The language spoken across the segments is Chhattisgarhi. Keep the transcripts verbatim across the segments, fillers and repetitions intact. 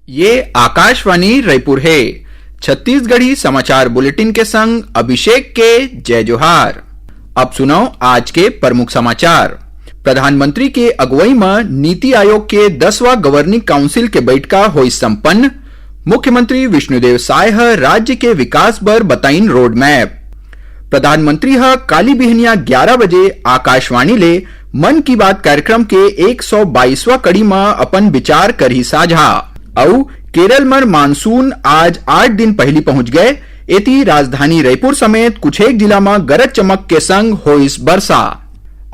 ये आकाशवाणी रायपुर हे। छत्तीसगढ़ी समाचार बुलेटिन के संग अभिषेक के जय जोहार। अब सुनव आज के प्रमुख समाचार। प्रधानमंत्री के अगुवई म नीति आयोग के दसवां गवर्निंग काउंसिल के बइठका होइस संपन्न। मुख्यमंत्री विष्णुदेव साय ह राज्य के विकास बर बताइन रोड मैप। प्रधानमंत्री ह काली बिहनिया ग्यारा बजे आकाशवाणी ले मन की बात कार्यक्रम के एक सौ बाईसवां कड़ी म अपन विचार करही साझा। अउ केरल म मानसून आज आठ दिन पहिली पहुंच गए, एती राजधानी रायपुर समेत कुछेक जिला म गरज चमक के संग होइस बरसा।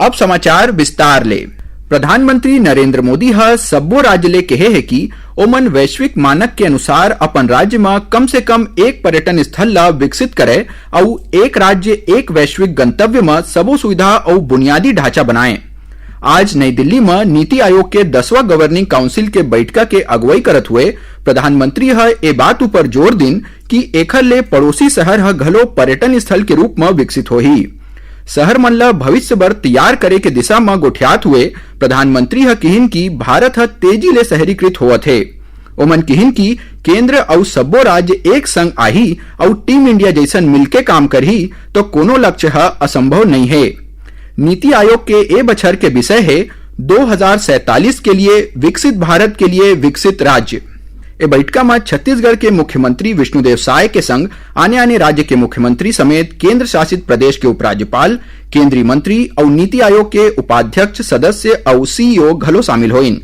अब समाचार विस्तार ले। प्रधानमंत्री नरेंद्र मोदी ह सब्बो राज्य ले केहे हे कि ओमन वैश्विक मानक के अनुसार अपन राज्य म कम से कम एक पर्यटन स्थल ल विकसित करय अउ एक राज्य एक वैश्विक गंतव्य म सबो सुविधा अउ बुनियादी ढांचा बनाएं। आज नई दिल्ली म नीति आयोग के दसवां गवर्निंग काउंसिल के बइठका के अगुवई करत हुए प्रधानमंत्री ह ए बात उपर जोर दिन कि एखर ले पड़ोसी शहर ह घलो पर्यटन स्थल के रूप म विकसित होही। शहर मन ल भविष्य बर तैयार करे के दिशा म गोठियात हुए प्रधानमंत्री ह किहिन कि भारत ह तेजी ले शहरीकृत होवत हे। ओमन किहिन कि केंद्र अउ सब्बो राज्य एक संग आही अउ टीम इंडिया जइसन मिलके काम करही, तो कोनो लक्ष्य ह असंभव नइ हे। नीति आयोग के ए बछर के विषय हे दो हज़ार सैंतालीस के लिए विकसित भारत के लिए विकसित राज्य। ए बइठका म छत्तीसगढ़ के मुख्यमंत्री विष्णुदेव साय के संग आने-आने राज्य के मुख्यमंत्री समेत केंद्र शासित प्रदेश के उपराज्यपाल, केंद्रीय मंत्री अउ नीति आयोग के उपाध्यक्ष, सदस्य अउ सीईओ घलो शामिल होइन।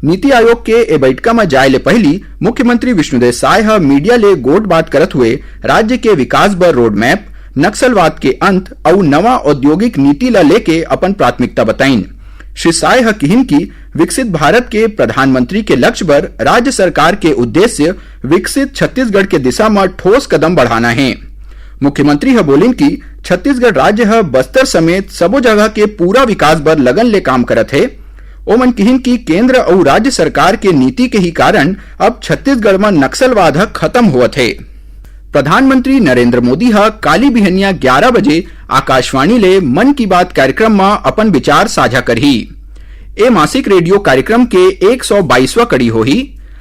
नीति आयोग के ए बइठका म जाय ले पहिली मुख्यमंत्री विष्णुदेव साय ह मीडिया ले गोठ बात करत हुए राज्य के विकास बर रोडमैप, नक्सलवाद के अंत अउ नवा औद्योगिक नीति ल लेके अपन प्राथमिकता बताइन। श्री साय ह किहिन कि विकसित भारत के प्रधानमंत्री के लक्ष्य बर राज्य सरकार के उद्देश्य विकसित छत्तीसगढ़ के दिशा म ठोस कदम बढ़ाना हे। मुख्यमंत्री ह बोलिन कि छत्तीसगढ़ राज्य ह बस्तर समेत सबो जगह के पूरा विकास बर लगन ले काम करत हे। ओमन किहिन कि केंद्र अउ राज्य सरकार के नीति के ही कारण अब छत्तीसगढ़ म नक्सलवाद ह खत्म होवत हे। प्रधानमंत्री नरेंद्र मोदी ह काली बिहनिया ग्यारा बजे आकाशवाणी ले मन की बात कार्यक्रम म अपन विचार साझा करही। ए मासिक रेडियो कार्यक्रम के एक सौ बाईसवां कड़ी होही।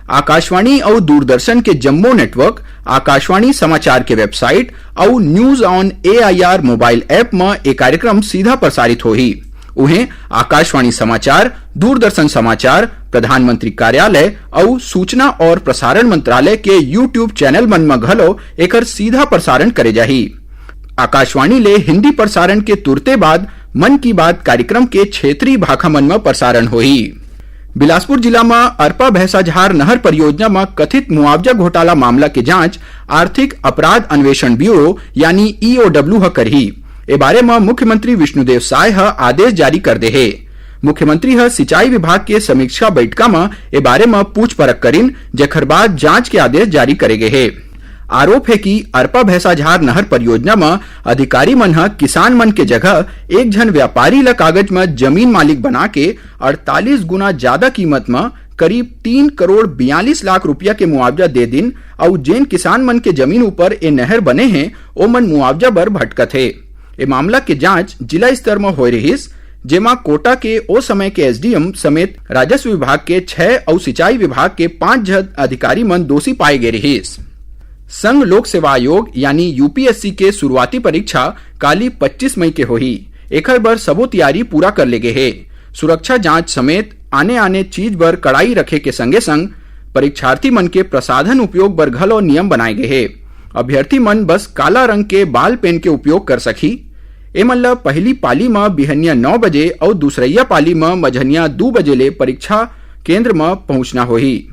आकाशवाणी अउ दूरदर्शन के जम्मो नेटवर्क, आकाशवाणी समाचार के वेबसाइट अउ News on A I R mobile app म ए कार्यक्रम सीधा प्रसारित होही। उहें, आकाशवाणी समाचार, दूरदर्शन समाचार, प्रधानमंत्री कार्यालय अउ सूचना और प्रसारण मंत्रालय के YouTube चैनल मन म घलो एकर सीधा प्रसारण करे जाही। आकाशवाणी ले हिंदी प्रसारण के तुरते बाद मन की बात कार्यक्रम के क्षेत्रीय भाखा मन म प्रसारण होही। बिलासपुर जिला म अरपा भैंसाझार नहर परियोजना म कथित मुआवजा घोटाला मामला के जांच आर्थिक अपराध अन्वेषण ब्यूरो यानी ईओडब्ल्यू ह करही। ए बारे म मुख्यमंत्री विष्णुदेव साय ह आदेश जारी कर दे हे। मुख्यमंत्री ह सिंचाई विभाग के समीक्षा बैठका म ए बारे म पूछ परख करिन, जेखर बाद जांच के आदेश जारी करे गे हे। आरोप हे कि अरपा भैंसाझार नहर परियोजना म अधिकारी मन ह किसान मन के जगह एक झन व्यापारी ल कागज म जमीन मालिक बना के अड़तालीस गुना जादा कीमत म करीब तीन करोड़ बयालीस लाख रुपया के मुआवजा दे दिन अउ जेन किसान मन के जमीन ऊपर ए नहर बने हे, ओमन मुआवजा बर भटकत हे। ए मामला के जांच जिला स्तर म होए रिहिस, जेमा कोटा के ओ समय के एसडीएम समेत राजस्व विभाग के छह अउ सिंचाई विभाग के पांच झन अधिकारी मन दोषी पाए गे रिहिस। संघ लोक सेवा आयोग यानी यूपीएससी के शुरुआती परीक्षा काली पच्चीस मई के होही। एखर बर सबो तैयारी पूरा कर ले गे हे। सुरक्षा जांच समेत आने-आने चीज बर कड़ाई रखे के संगे-संग परीक्षार्थी मन के प्रसाधन उपयोग बर घलो नियम बनाए गे हे। अभ्यर्थी मन बस काला रंग के बॉल पेन के उपयोग कर सकही। एमन ल पहिली पाली म बिहनिया नौ बजे अउ दूसरइया पाली म मझनिया दू बजे ले परीक्षा केंद्र म पहुंचना होही।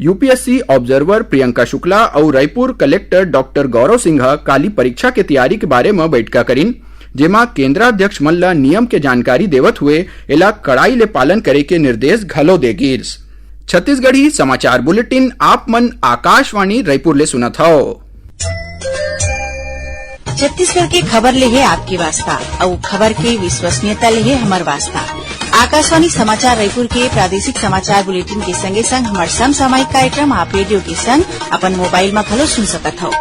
यूपीएससी ऑब्जर्वर प्रियंका शुक्ला अउ रायपुर कलेक्टर डॉक्टर गौरव सिंह ह काली परीक्षा के तैयारी के बारे म बैठका करिन, जेमा केंद्राध्यक्ष मन ल नियम के जानकारी देवत हुए एला कड़ाई ले पालन करे के निर्देश घलो दे गिस। छत्तीसगढ़ी समाचार बुलेटिन आप मन आकाशवाणी रायपुर ले सुनत हव। छत्तीसगढ़ के खबर ले हे आपके वास्ता, अउ खबर के विश्वसनीयता ले हे हमर वास्ता। आकाशवाणी समाचार रायपुर के प्रादेशिक समाचार बुलेटिन के संगे संग हमर समसामयिक कार्यक्रम आप रेडियो के संग अपन मोबाइल म घलो सुन सकत हव।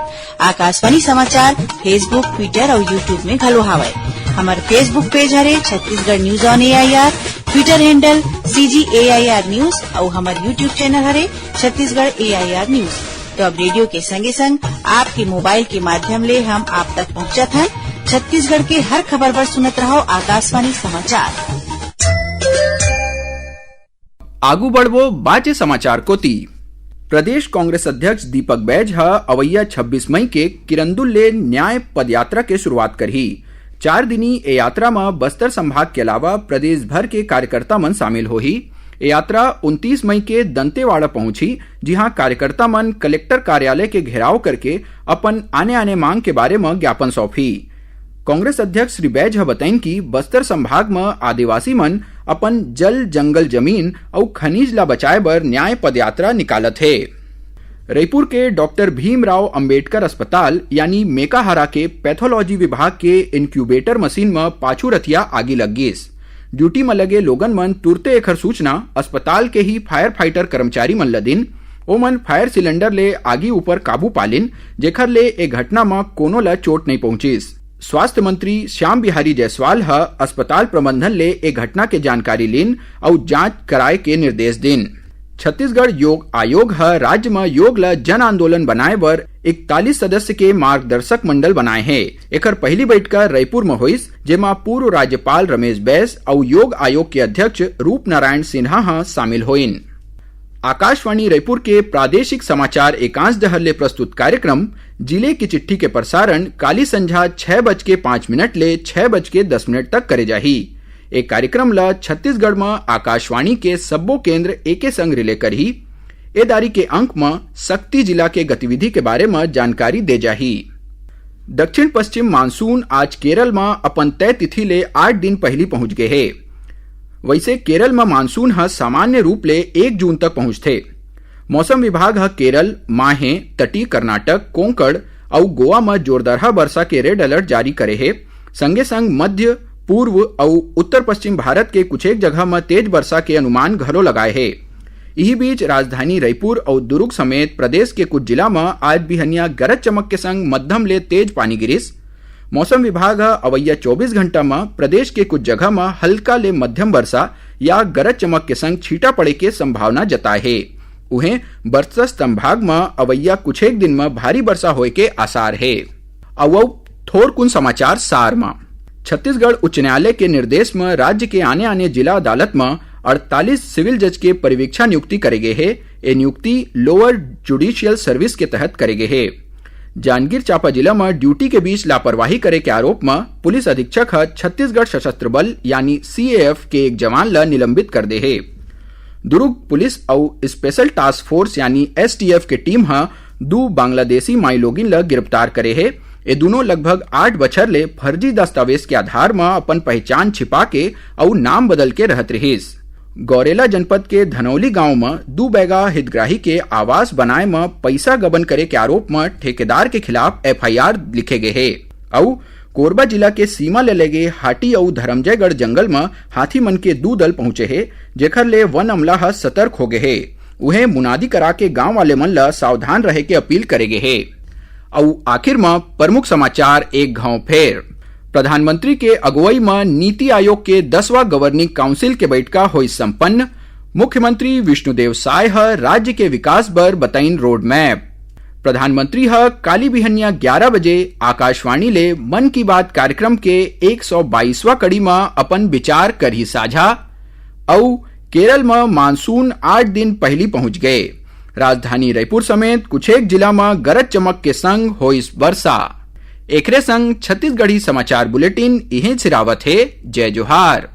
आकाशवाणी समाचार Facebook, Twitter अउ YouTube में घलो हावय। हमर Facebook पेज हरे Chhattisgarh news on AIR. Twitter handle C G A I R News अउ हमर YouTube channel हरे Chhattisgarh A I R News। तो अब रेडियो के संगे संग आपके मोबाइल के माध्यम ले हम आप तक पहुंचत हन। छत्तीसगढ़ के हर खबर बर सुनत रहव आकाशवाणी समाचार। आगू बढ़बो बाचे समाचार कोती। प्रदेश कांग्रेस अध्यक्ष दीपक बैज ह अवइया छब्बीस मई के किरंदुल ले न्याय पदयात्रा के शुरुआत करही। चार दिनी ए यात्रा म बस्तर संभाग के अलावा प्रदेश भर के कार्यकर्ता मन शामिल होही। ए यात्रा उनतीस मई के दंतेवाड़ा पहुंचही, जिहां कार्यकर्ता मन कलेक्टर कार्यालय के घेराव करके अपन आने-आने मांग के बारे म ज्ञापन सौंपही। कांग्रेस अध्यक्ष श्री बैज ह बताइन कि बस्तर संभाग म आदिवासी मन अपन जल, जंगल, जमीन अउ खनिज ला बचाए बर न्याय पदयात्रा निकालत हे। रईपुर के डॉक्टर भीमराव अंबेडकर अस्पताल यानी मेकाहारा के पैथोलॉजी विभाग के इनक्यूबेटर मशीन म पाछू रतिया आगी लग गिस। ड्यूटी म लगे लोगन मन तुरते एखर सूचना अस्पताल के ही फायर फाइटर कर्मचारी मन ल दिन। ओमन फायर सिलेंडर ले आगी ऊपर काबू पालिन, जेखर ले ए घटना म कोनो ल चोट नइ पहुंचिस। स्वास्थ्य मंत्री श्याम बिहारी जायसवाल ह अस्पताल प्रबंधन ले ए घटना के जानकारी लीन अउ जांच कराए के निर्देश दीन। छत्तीसगढ़ योग आयोग ह राज्य म योग ल जन आंदोलन बनाए बर इकतालीस सदस्य के मार्गदर्शक मंडल बनाए हे। एखर पहली बैठका रईपुर म होइस, जेमा पूर्व राज्यपाल रमेश बैस अउ योग आयोग के अध्यक्ष रूप नारायण सिन्हा ह शामिल होइन। आकाशवाणी रईपुर के प्रादेशिक समाचार एकांश डहर ले प्रस्तुत कार्यक्रम जिले की चिट्ठी के प्रसारण काली संझा छह बज के पाँच मिनट ले छह बज के दस मिनट तक करे जाही। ए कार्यक्रम ल छत्तीसगढ़ म आकाशवाणी के सब्बो केंद्र एके संग रिले करही। ए दारी के अंक म सक्ती जिला के गतिविधि के बारे म जानकारी दे जाही। दक्षिण पश्चिम मानसून आज केरल म अपन तय तिथि ले आठ दिन पहिली पहुंच गे हे। वइसे केरल म मानसून ह सामान्य रूप ले एक जून तक पहुंचथे। मौसम विभाग ह केरल, माहे, तटीय कर्नाटक, कोंकण अउ गोवा म जोरदरहा बरसा के रेड अलर्ट जारी करे हे। संगे संग मध्य, पूर्व अउ उत्तर पश्चिम भारत के कुछेक जगह म तेज बरसा के अनुमान घलो लगाए हे। इही बीच राजधानी रईपुर अउ दुरूग समेत प्रदेश के कुछ जिला म आज बिहनिया गरज चमक के संग मध्यम ले तेज पानी गिरिस। मौसम विभाग ह अवइया चौबीस घंटा म प्रदेश के कुछ जगह म हल्का ले मध्यम बरसा या गरज चमक के संग छींटा पड़े के संभावना जताए हे। उहें, बस्तर संभाग म अवइया कुछेक दिन म भारी बरसा होए के आसार हे। अउ, अउ थोरकुन समाचार सार म। छत्तीसगढ़ उच्च न्यायालय के निर्देश म राज्य के आने-आने जिला अदालत म अड़तालीस सिविल जज के परिवीक्षा नियुक्ति करे गे हे। ए नियुक्ति लोअर जुडिशियल सर्विस के तहत करे गे हे। जांजगीर चांपा जिला म ड्यूटी के बीच लापरवाही करे के आरोप म पुलिस अधीक्षक ह छत्तीसगढ़ सशस्त्र बल यानी सीएएफ के एक जवान ल निलंबित कर दे हे। दुर्ग पुलिस अउ स्पेशल टास्क फोर्स यानी एसटीएफ के टीम ह दू बांग्लादेशी माईलोगिन ल गिरफ्तार करे हे। ए दूनों लगभग आठ बछर ले फर्जी दस्तावेज के आधार म अपन पहचान छिपा के अउ नाम बदल के रहत रिहिस। गौरेला जनपद के धनौली गांव म दू बैगा हितग्राही के आवास बनाए म पइसा गबन करे के आरोप म ठेकेदार के खिलाफ एफआईआर लिखे गे हे। अउ कोरबा जिला के सीमा ले लगे हाटी अउ धरमजयगढ़ जंगल म हाथी मन के दू दल पहुंचे हे, जेखर ले वन अमला ह सतर्क हो गे हे। उहें, मुनादी करा के गांव वाले मन ल सावधान रहे के अपील करे गे हे। अउ आखिर म प्रमुख समाचार एक घांव फेर। प्रधानमंत्री के अगुवई म नीति आयोग के दसवां गवर्निंग काउंसिल के बइठका होइस संपन्न। मुख्यमंत्री विष्णुदेव साय ह राज्य के विकास बर बताइन रोड मैप। प्रधानमंत्री ह काली बिहनिया ग्यारा बजे आकाशवाणी ले मन की बात कार्यक्रम के एक सौ बाईसवां कड़ी म अपन विचार करही साझा। अउ केरल म मानसून आठ दिन पहिली पहुंच गे। राजधानी रईपुर समेत कुछेक जिला म गरज चमक के संग होइस बरसा। एकरे संग छत्तीसगढ़ी समाचार बुलेटिन इहें सिरावत हे। जय जोहार।